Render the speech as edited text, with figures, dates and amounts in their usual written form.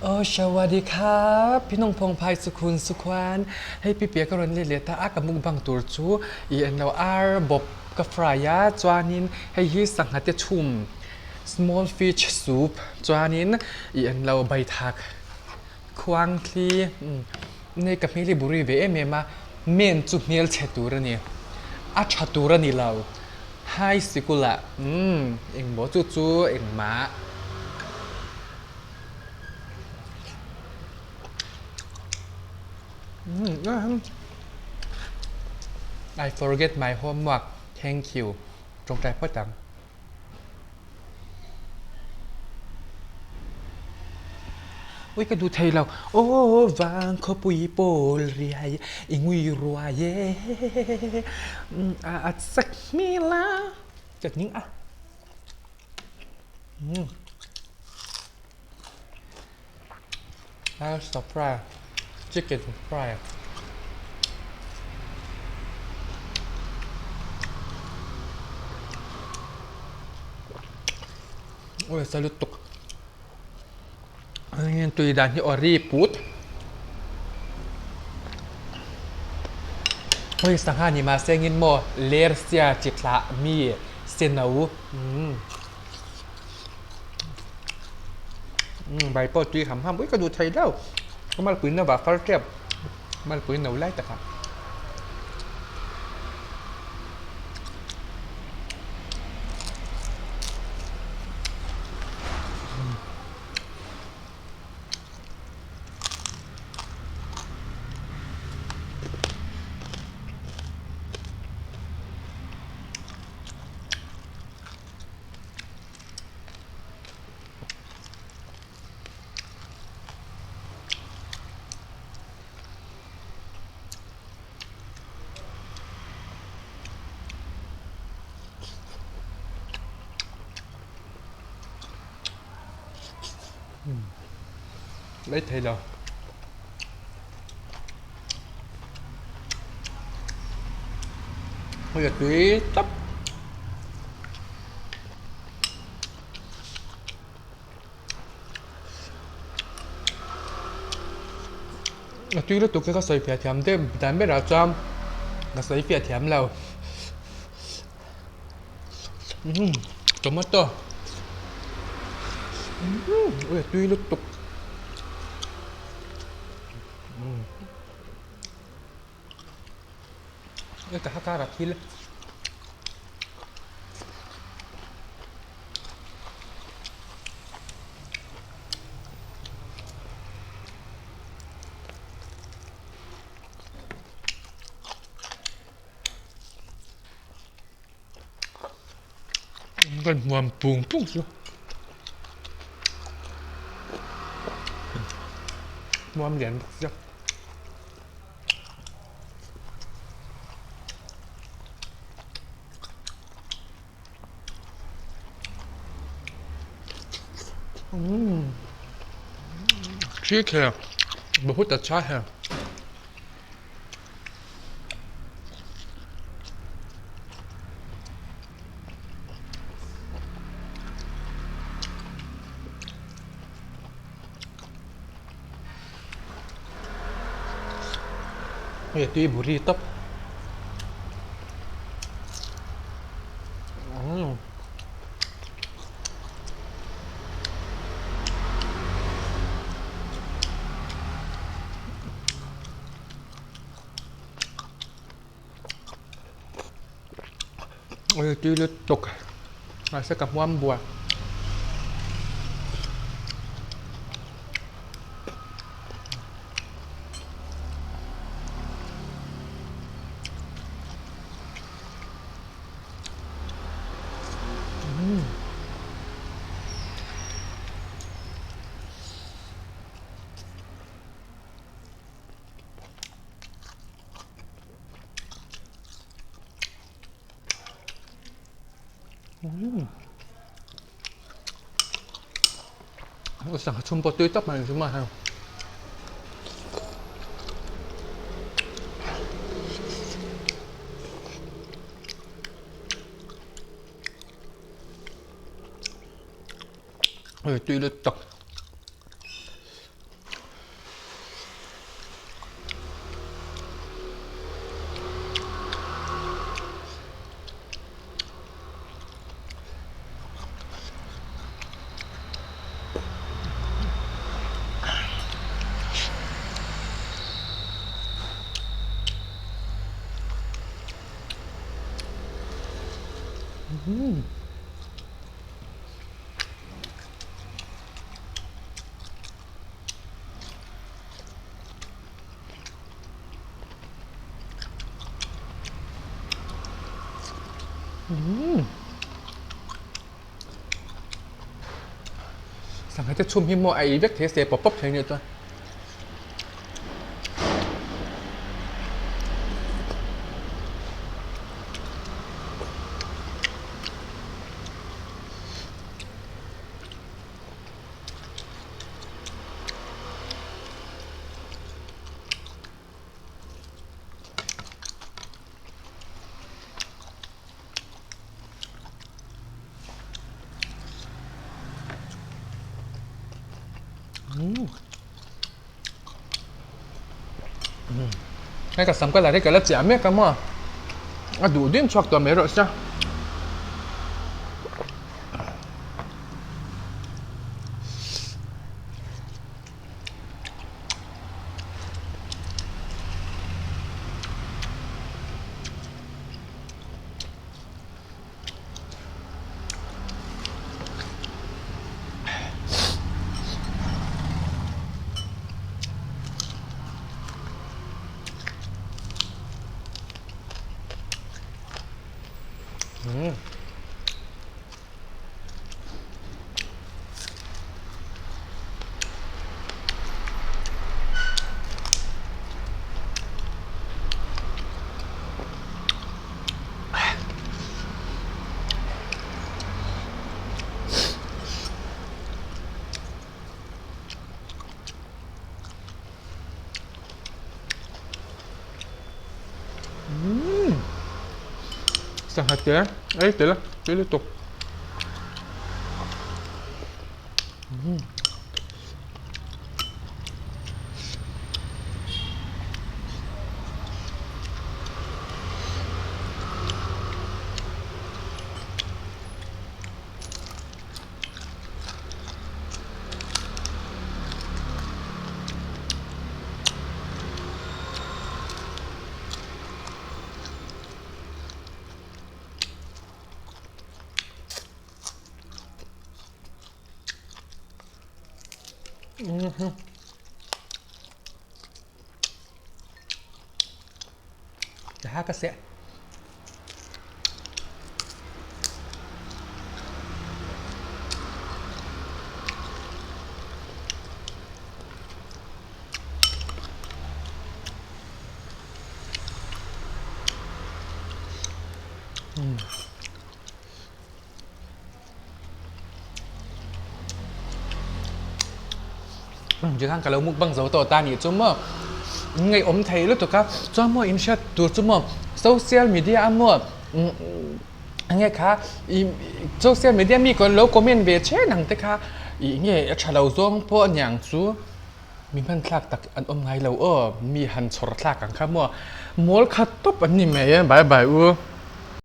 Aw Shawadi kha Pinong Phong Phai Sukhun Sukhuan hei pi pia ka rawn let leh ta a ka mukbang tur chu i an lo ar bawp ka fry a chuanin hei hi sangha te chhum small fish soup chuanin i an lo baithak khuang thli nei ka hmel hi buri ve em em a men chu hmelchhe tur a ni a tha tur a ni lo. High sikul ah umm engmaw chu chu engmah. I forget my homework thank you tawngtai phawt ang. Ui ka duh thei lo aw vang khawpui pawl riai i ngui ruai e a chak hmel a ka hning a Arsa fry chicken fry Ui sa lutuk tui dan hi ori put Ui sangha ni mahse engin maw ler sia chi thlah mi seno Bai pawh tui ham ham ui ka duh thei deuh ka malpui na vah far tep malpui no lai takah. Lấy thei lo. Hei a tui tawp. A tui lutuk hi ka sawi fiah thiam deuh dan berah chuan ka sawi fiah thiam lo. Umm tomato umm ui a tui lutuk umm heta kha kara thil Kan hmuam pung pung chu hmuam lian bawk sia. Umm ठीक है बहुत अच्छा है Hei tui buri tawp. Ui tui lutuk mahse ka hmuam buai. Sangha chhum pawh tui tak mai ang chu maw hei. Hei tui lutuk. Sangha te chhum hi maw a ei vek thei se pawp pawp thei nia chuan. Hei ka sam ka la hi ka la chiah mek a maw a duh ding chhuak tawh mai rawh se. Sangha te ei tel a tui lutuk. Ha ka seh. Tikhan ka lo mukbang zo tawh ta nih chu maw ngaihawm thei lutuk a chuan maw in hriat tur chu maw social media a maw enge kha ih social media mi lo comment ve chen ang te kha ih nge a tha lo zawng pawh aniang chu mi hman thlak tak an awm ngai lo aw mi han chhawr thlak ang kha maw mawl khat tawp an ni mai e bye bye u.